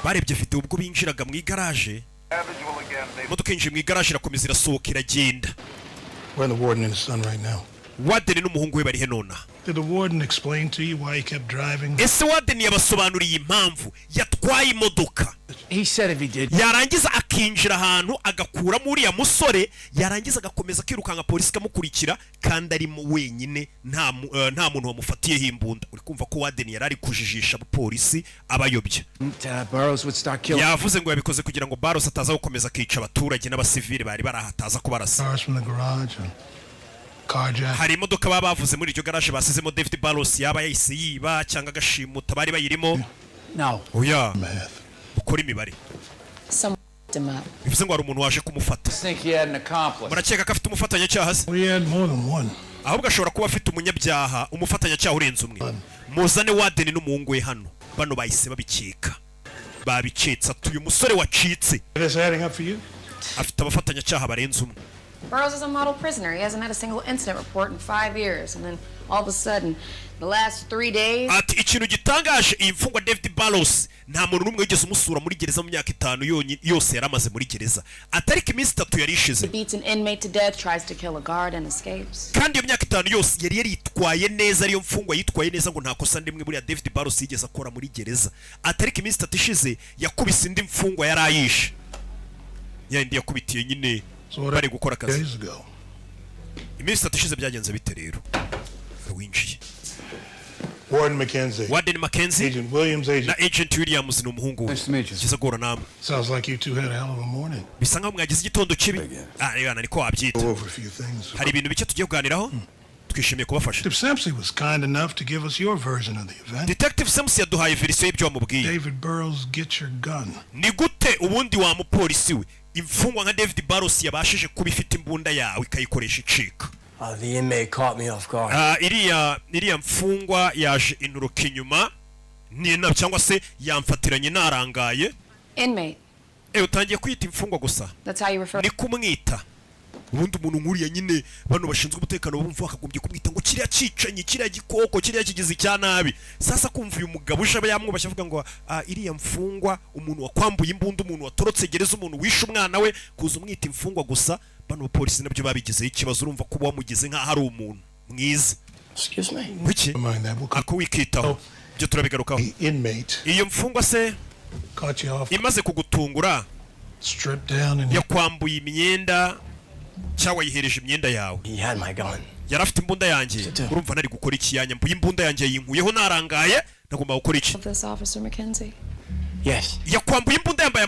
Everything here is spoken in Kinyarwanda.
Barebye video ubwo binjiraga mu igaraje. Imodoka yinjiye mu igaraje, irakomeza, irasohoka, iragenda. Where are the warden and his son right now? Warden n'umuhungu we bari he nonaha? Did the warden explain to you why he kept driving? Ese warden yabasobanuriye impamvu yatwaye imodoka? He said if he did, Yarangiza akinjira ahantu, agakuramo uriya musore, yarangiza agakomeza akirukanka, polisi ikamukurikira, kandi arimo wenyine, nta muntu wamufatiyeho imbunda. Uri kumva ko warden yari ari kujijisha abapolisi, abayobya. Burroughs would start killing. Yavuze ngo yabikoze kugira ngo Burroughs ataza gukomeza akica abaturage n'abasivili bari bari aho, ataza kubarasa. Cars from the garage and carjack. Hari imodoka baba bavuze muri iryo garaje basizemo David Burroughs yaba yahise yiba cyangwa agashimuta, bari bayirimo. No. Oya. Math. Ukora imibare. Someone picked him up. Bivuze ngo hari umuntu waje kumufata. Think he had an accomplice. Murakeka ko afite umufatanyacyaha se? We had more than one. Ahubwo ashobora kuba afite umunyabyaha, umufatanyacyaha urenze umwe. Muzane warden n'umuhungu we hano. Bano bahise babikeka, babicetse, ati uyu musore wacitse This adding up for you? afite abafatanyacyaha barenze umwe. Burroughs is a model prisoner. He hasn't had a single incident report in 5 years. And then all of a sudden, the last 3 days, Ati ikintu gitangaje, iyi mfungwa David Burroughs nta muntu n'umwe wigeze umusura muri gereza mu myaka 5 yonyine yose yari amaze muri gereza, atariko iminsi 3 yari ishize he beats an inmate to death, tries to kill a guard, and escapes. Kandi iyo myaka 5 yose yari yaritwaye neza, ariyo mfungwa yitwaye neza, ngo nta kosa rimwe buriya David Burroughs yigeze akora muri gereza, atariko iminsi 3 ishize yakubise indi mfungwa yari ayishe, yindi yakubitiye nyine So what bari gukora akazi. days ago? Iminsi 3 ishize byagenze bite rero? Winjiye. Warden McKenzie. Warden Mackenzie. Agent Williams, Agent. Na Agent Williams ni umuhungu we. Nice to meet you. Byiza guhura namwe. Sounds like you two had a hell of a morning. Bisa nkaho mwagize igitondo kibi. Ah, reba, niko wabyita. Go over a few things. Hari ibintu bike tugiye kuganiraho, twishimiye kubafasha. Detective Simpson was kind enough to give us your version of the event. Detective Sims yaduhaye version y'ibyo wamubwiye. David Burroughs, get your gun. Ni gute ubundi wa mupolisi we, imfungwa nka David Burroughs yabashije kuba ifite imbunda yawe, ikayikoresha icika? The inmate caught me off guard. Ah, iriya mfungwa yaje inturuka inyuma ni na cyangwa se yamfatiranye narangaye. Inmate. Utangiye kwita imfungwa gusa. That's how you refer. Ni kumwita ubundi umuntu nk'uriya nyine, bano bashinzwe umutekano bumva bakagombye kumwita ngo kiriya cyicanyi, kiriya gikoko, kiriya kigize icya nabi. Sasa kumva uyu mugabo uje aba yamwubashye avuga ngo ah, iriya mfungwa, umuntu wakwambuye imbunda, umuntu watorotse gereza, umuntu wishe umwana we, kuza umwita imfungwa gusa, bano bapolisi nabyo babigizeho ikibazo. Urumva kuba wamugize nk'aho ari umuntu mwiza. Excuse me? Kuki Mind that. We'll ako wikitaho, ibyo turabigarukaho. The inmate Iyo mfungwa se caught you off, imaze kugutungura, stripped down, and yakwambuye imyenda cyangwa yihereje imyenda yawe? He had my gun. Yari afite imbunda yanjye. Urumva nari gukora iki? Yanyambuye imbunda yanjye, yinkuyeho narangaye, nagomba gukora iki? This Officer McKenzie. Yes. Yakwambuye imbunda yambaye.